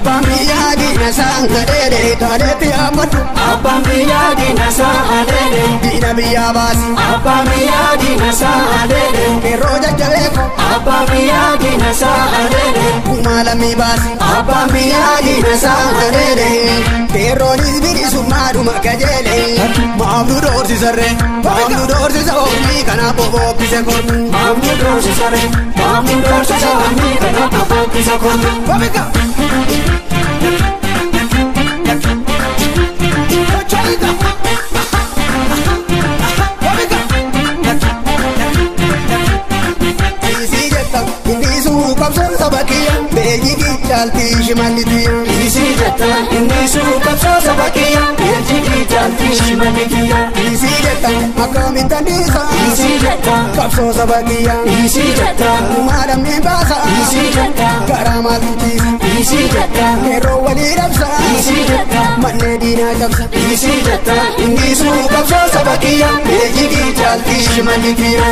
Abbaan biyyaa diina isaan adeede taaneetti yaammatu. Abbaan biyyaa diina isaan adeede Diina biyyaa baasi. Abbaan biyyaa diina isaan adeede Qeerroo jajjabeeko. Abbaan biyyaa diina isaan adeede Gumaa lammii baasi. Abbaan biyyaa diina isaan adeede Qeerroonis bilisummaadhuma kajeele. Maaf nu doorsisarre maaf nu doorsisa ormi kanaaf boboobbise kormi. Maaf nu doorsisarre maaf nu doorsisa ormi kanaaf boboobbise kormi. Babika. Dhiisii jetta inni qabsoon saba kiyya beejii caaltii shimallitiya. Dhiisii jetta inni qabsoo saba kiyya beejii caaltii shimallitiya. Dhiisii jetta akkamitti anniisa Dhiisii jetta qabsoo saba kiyya. Dhiisii jetta Uumaa dammi baasa Dhiisii jetta garaa maaltu ciisa. Dhiisii jetta Qeerroo walii dhabsa Dhiisii jetta manneen diinaa cabsa. Dhiisii jetta inni qabsoo saba kiyya Beejii caaltii shimallitiya.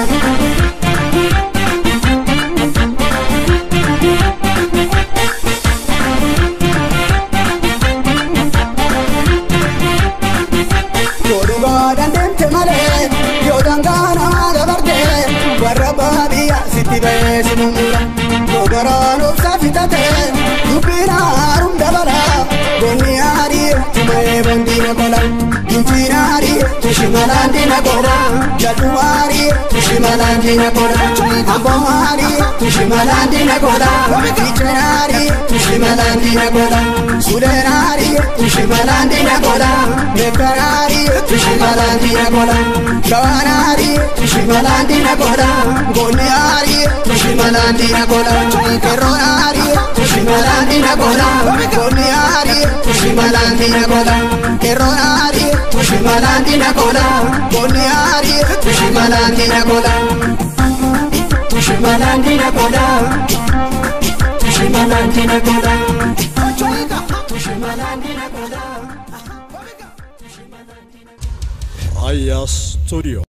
Yoo dhugaadhaan deemte malee yoo dangaa namaa dabarte warra baadiyyaa sitti ba'ee si mummura. Yoo garaan obsa fitate dubbiin haarum dabala. Gonni aarii tumee bondiina qola. Injiin aarii tushimalaan diina qola. Jal'uu aarii tushimalaan diina qola. Amboo aarii tushimalaan diina qola. Fiicheen aarii tushimalaan diina qola. Suleen aarii tushimalaan diina qola. Meekkaan aarii tushimalaan diina qola. Shawaan aarii tushimalaan diina qola. Gonni aarii tushimalaan diina qola. Qeerroon aarii tushimalaan diina qola. Gonni aarii tushimalaan diina qola. Qeerroon aarii tushimalaan diina qola. Gonni aarii tushimalaan diina qola. Tushimalaan diina qola. Tushimalaan diina qola. Tushimalaan diina qola. Raya Studio.